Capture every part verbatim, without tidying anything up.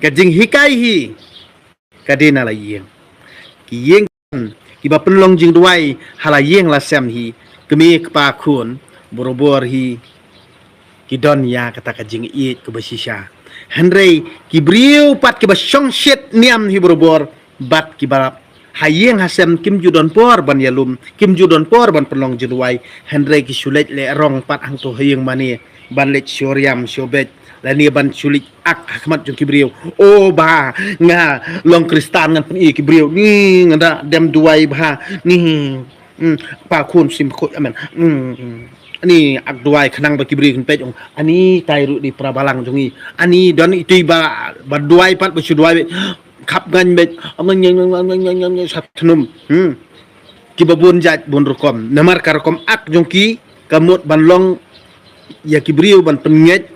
Ka jinghikai hi ka dei na la ïing. Ki ïing kiba pynlong jingduwai ha la ïing la sem hi, kmie kpa khun barabor hi ki don ïa kata ka jingïeit kaba shisha. Hynrei ki briew pat kiba shongshit niam hi barabor, bad kiba ha ïing ha sem kim ju don por ban ïalum, kim ju don por ban pynlong jingduwai, hynrei ki shu leit lehrong pat hangto ha ïing mane ban leit shu riam shu beit, lane ban shu leit ak ha khmat jong ki briew. O bah, nga long Khristan ngan pyni ki briew, ni nga da dem duwai bah, ni, hmm, pa khun sim khoi amen. Hmm, hmm. Ani ak duwai khnang ba ki briew kin peit, ong ani tai ruh dei para balang jong ngi. Ani don itu ba, ba duwai pat ba shu duwai beit. Khap ngan beit, amen ngan ngan ngan ngan ngan ngan sat thnum. Hmm. Kiba bun jait bun rukom. Namar ka rukom ak jong ki ka mut ban long ïa ki briew ban pynngeit,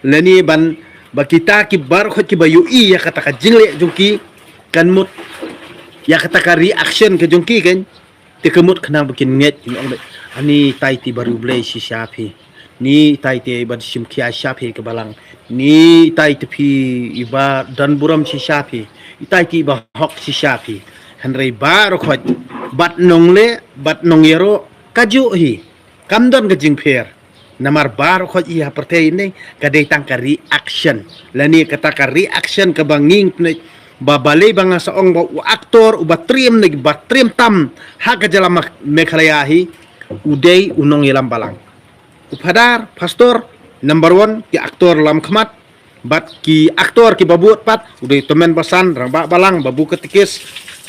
lane ban ba kita ki baroh khoit kiba ïohi ïa kata ka jingleh jong ki, kan mut ïa kata ka reaction ka jong ki kan, te ka mut khnang ba kin ngeit, kin ong beit, ani tai te ba riewblei shisha phi, ni tai te ba shim khia shisha phi ka balang, ni tai te phi iba don burom shisha phi, i tai te iba hok shisha phi. Hynrei baroh khoit, bad nongleh bad nongïaroh kajuh hi. Kam don ka jingpher. Namar baroh khoit ïa ha pyrthei ne ka dei tang ka reaction. Lane kata ka reaction kaba ngin pynlong ba balei ba nga sa ong ba u aktor uba triem ne ba triem tam ha ka jylla Meghalaya hi u dei u nongïalam balang. U phadar, pastor, number one, ki aktor lam khmat, bad ki aktor kiba bud pat, u dei u tymmen basan, rangbah balang, babu katikis,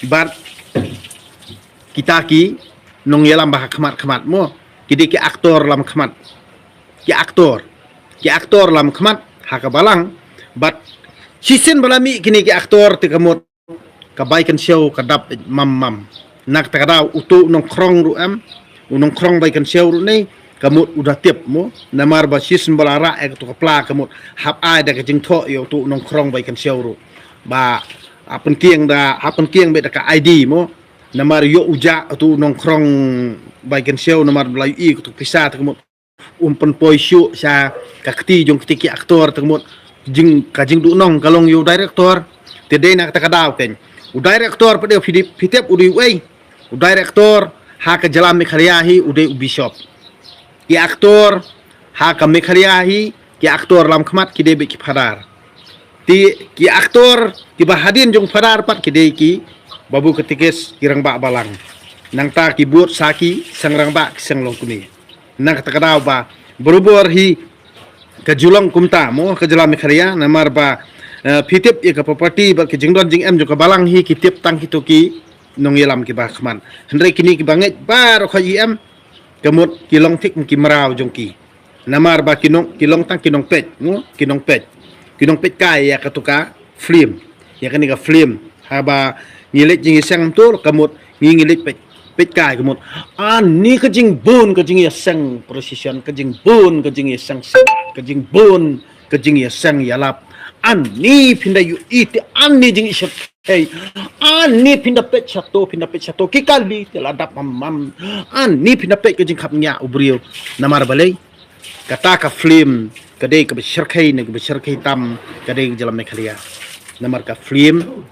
bad kita ki nongïalam ba ha khmat khmat mo. Ki dei ki aktor lam khmat. Ki aktor. Ki aktor lam khmat ha ka balang. Bad shisien ba la mih kine ki aktor te ka mut ka bai kynshew ka dap mam mam. Na kata ka daw uto u nongkhrong ruh em, u nongkhrong bai kynshew ruh ne ka mut u da tip mo. Namar ba shisien ba la rah ïa kato ka pla ka mut hap ai da ka jingthoh ïa uto u nongkhrong bai kynshew ruh. Ba hap pynkieng da, hap pynkieng beit da ka I D mo. Namar ïoh u jah uto u nongkhrong bai kynshew namar ba la ïohi kato ka pisa te ka mut um pynpoi shuh sha ka kti jong kti ki aktor te ka mut jing, ka jingduhnong ka long ïa u director. Te dei na kata ka daw kan u director pat dei phi tip, phi tip u dei uei? U director ha ka jylla Meghalaya hi u dei u bishop. Ki aktor ha ka Meghalaya hi, ki aktor lam khmat ki dei beit ki phadar. Te ki aktor kiba hadien jong phadar pat ki dei ki babu katikis, ki rangbah balang. Nangta ki bud sa ki seng rangbah, ki seng longkmie. Na kata ka daw ba barabor hi ka ju long kumta mo ka jylla Meghalaya, namar ba, eh, phi tip ïa ka property bad ka jingdon jingem jong ka balang hi ki tip tang kito ki nongïalam kiba khmat. Hynrei kine kiba ngeit baroh khoit hi em, ka mut ki long thik ki mraw jong ki. Namar ba ki nong, ki long tang ki nongpeit, mo, ki nongpeit. Ki nongpeit kai ïa kato ka film. Ïa kane ka film. Haba ngi leit jingïaseng to ka mut ngi, ngi leit peit, peit kai ka mut. Ani ka jingbun ka jingïaseng procession, ka jingbun ka jingïaseng, ka jingbun ka jingïaseng ïalap. Ani phin da ïohi te ani jingïaseng. Hei, ani phin da peit shato, phin da peit shato, ki kali te la dap mam mam. Ani phin da peit ka jingkhapngiah u briew. Namar balei? Kata ka film ka dei kaba shyrkhei ne kaba shyrkhei tam ka dei ka jylla Meghalaya. Namar ka film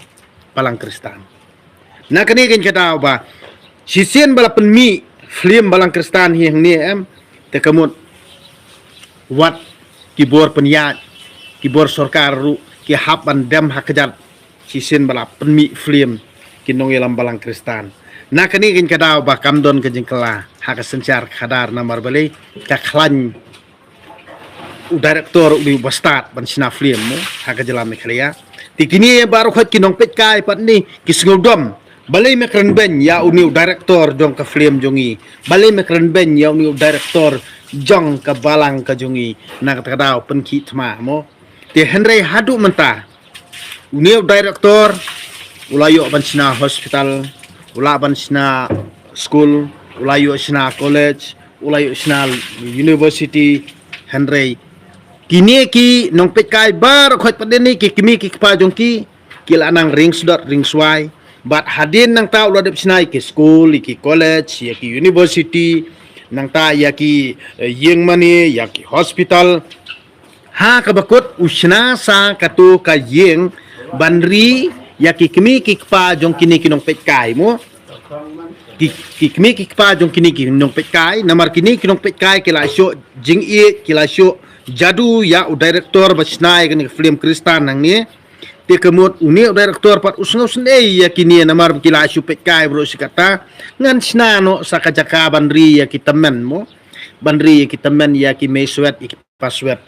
Balang Khristan. Na kane kan ka daw ba shisien ba la pynmih film Balang Khristan hi hangne em, te ka mut wat ki bor pynïaid, ki bor sorkar ruh ki hap ban dem ha kjat shisien ba la pynmih film ki nongïalam Balang Khristan. Na kane kan ka daw ba kam don ka jingkylla ha ka synshar khadar namar balei ka khlaiñ u director u dei u bastad ban shna film mo ha ka jylla Meghalaya. Te kine baroh khoit ki nongpeit kai pat ne ki sngewdom. Balei me kren beiñ ïa une u director jong ka film jong ngi? Balei me kren beiñ ïa une u director jong ka balang ka jong ngi? Na kata ka daw pynkhih thma mo. Te hynrei haduh mynta une u director u la ïoh ban shna hospital, u la ban shna school, u la ïoh shna college, u la ïoh shna university. Hynrei kine ki nongpeit kai baroh khoit pat ne ki kmie ki kpa jong ki, ki la nang ring sdot ring swai. Bad hadien nangta u la dep shna ïa ki school, ïa ki college, ïa ki university, nangta ïa ki, eh, ïing mane, ïa ki hospital. Ha kaba kut u shna sa katu ka ïing ban ri ïa ki kmie ki kpa jong kine ki nongpeitkai mo. Ki, ki kmie ki kpa jong kine ki nongpeitkai, namar kine ki nongpeitkai ki la shu jingïeit, ki la shu jadu ïa u director ba shna ïa kane ka film Khristan hangne. Te ka mut une u director pat u sngewsynei ïa kine namar ki la shu peitkai baroh shi katta. Ngan shna noh sa ka jaka ban ri ïa ki tymmen mo. Ban ri ïa ki tymmen ïa ki mei swet ïa ki kpa swet.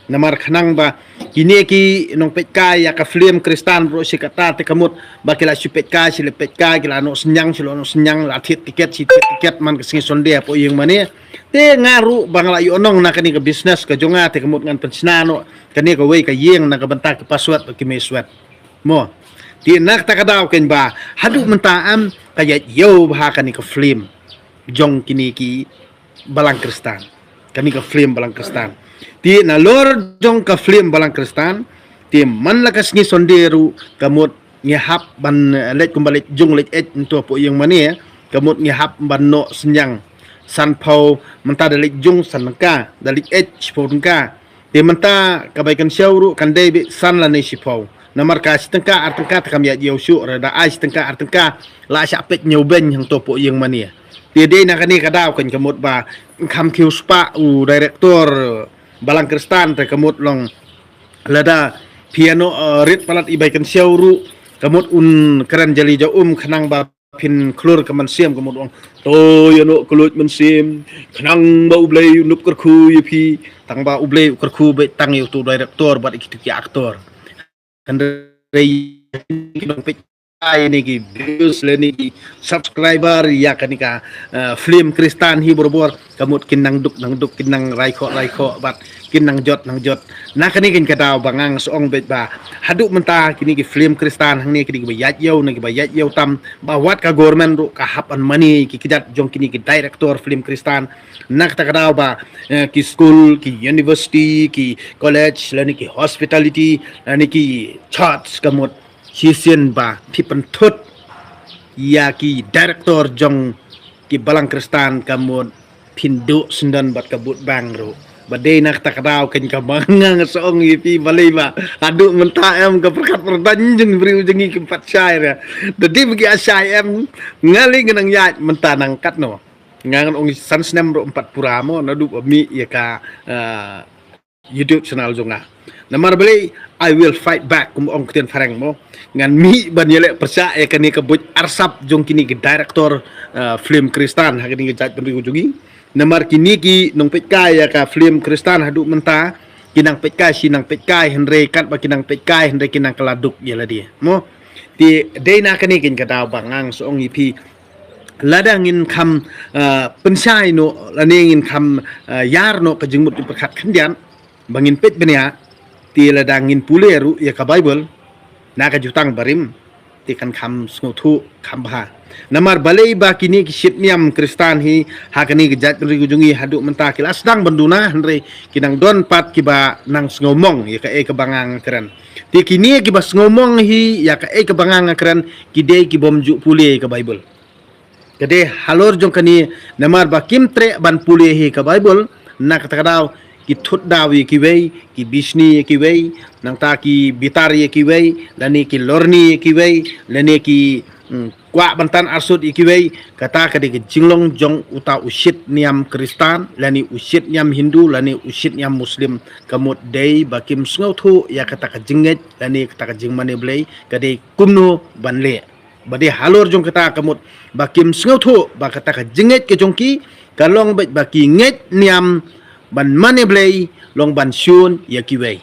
Namar khnang ba kine ki nongpeitkai ïa ka film Khristan baroh shi katta te ka mut ba ki la shu peitkai, shu leit peitkai, ki la noh synñiang, shu la noh synñiang, la thied tiket, shu thied tiket man ka sngi Sunday hapoh ïing mane. Te nga ruh ba nga la ïoh nong na kane ka business ka jong nga te ka mut ngan pynshna noh kane kawei ka ïing na ka bynta ki kpa swet bad ki mei swet. Mo. Te na kata ka daw keiñ ba haduh mynta em ka ïaid ïew bha kane ka film jong kine ki balang Khristan. Kane ka film balang Khristan. Te nalor jong ka film balang Khristan, te man la ka sngi Sunday ruh ka mut ngi hap ban, eh, leit kumba leit jung leit eit nto hapoh ïing mane, ka mut ngi hap ban noh synñiang sanphew, mynta da leit jung san tyngka, da leit eit shiphew tyngka. Te mynta ka bai kynshew ruh kan dei beit san lane shiphew. Namar ka shi tyngka ar tyngka te kam ïaid ïew shuh, lada ai shi tyngka ar tyngka la shah peit ñiewbeiñ hangto hapoh ïing mane. Te dei na kane ka daw keiñ ka mut ba kham khiew spah u director balang Khristan te ka mut long lada phi ïa noh, eh, rit palat i bai kynshew ruh ka mut un kren jali ja um khnang ba phin khlur ka mynsiem ka mut ong, to ïa noh khlur mynsiem khnang ba U Blei un ïoh kyrkhu ïa phi. Tang ba U Blei u kyrkhu beit tang ïa uto u director bad ïa kito ki actor. Hynrei ki nongpeitkai ne ki views lane ki subscriber ïa kane ka, eh, film Khristan hi barabor ka mut kin nang duk nang duk, kin nang rai khoh rai khoh bad kin nang jot nang jot. Na kane keiñ ka daw ba nga nga shu ong beit ba haduh mynta kine ki film Khristan hangne kine kiba ïaid ïew ne kiba ïaid ïew tam ba wat ka government ruh ka hap ban mane ki kjat jong kine ki director film Khristan. Na kata ka daw ba, eh, ki school, ki university, ki college lane ki hospitality lane ki church ka mut shisien ba phi pynthut ïa ki director jong ki balang Khristan ka mut phin duh syndon bad ka vote bank ruh. Ba dei na kata ka daw keiñ ka ba nga nga shu ong ïa phi balei ba haduh mynta em ka pyrkhat pyrdan jong briew jong ngi kim pat shai re. Da dei ba ki ïa shai em, nga lei nga nang ïaid mynta nang katno. Nga ngan ong san snem ruh ym pat pura mo naduh ba mih ïa ka, eh, YouTube channel jong nga. Namar balei, I will fight back, kum ong ktien phareng mo. Ngan mih ban ïaleh pyrshah ïa kane ka buit arsap jong kine ki director, eh, film Khristan ha kane ka jaitbynriew jong ngi. Namar kine ki nongpeitkai ïa ka film Khristan haduh mynta ki nang peitkai shi nang peitkai hynrei katba ki nang peitkai hynrei ki nang kylla duk ïa lade mo. Te dei na kane keiñ ka daw ba nga nga shu ong ïa phi lada ngin kham, eh, pynshai noh lane ngin kham, eh, ïar noh ka jingmut jingpyrkhat khyndiat ba ngin peit bniah, te lada ngin pule ruh ïa ka Bible na ka jutang barim, te kan kham sngewthuh kham bha. Namar balei ba kine ki shit niam Khristan hi ha kane ka jaitbynriew jong ngi haduh mynta ki la sdang ban duna hynrei ki nang don pat kiba nang sngewmong ïa kaei kaba nga nga kren. Te kine kiba sngewmong hi ïa kaei kaba nga nga kren ki dei ki bym ju pule ïa ka Bible. Ka dei halor jong kane namar ba kim treh ban pule hi ka Bible, na kata ka daw ki thut daw ïa kiwei, ki bishni ïa kiwei, nangta ki bitar ïa kiwei, lane ki lorni ïa kiwei, lane ki, mm, kwah ban tan arsut ïa kiwei, kata ka dei ka jinglong jong uta u shit niam Khristan, lane u shit niam Hindu, lane u shit niam Muslim, ka mut dei ba kim sngewthuh ïa kata ka jingngeit, lane kata ka jingmane Blei, ka dei kumno ban leh. Ba dei halor jong kata ka mut ba kim sngewthuh ba kata ka jingngeit ka jong ki ka long beit ba ki ngeit niam ban mane Blei long ban shun ïa kiwei.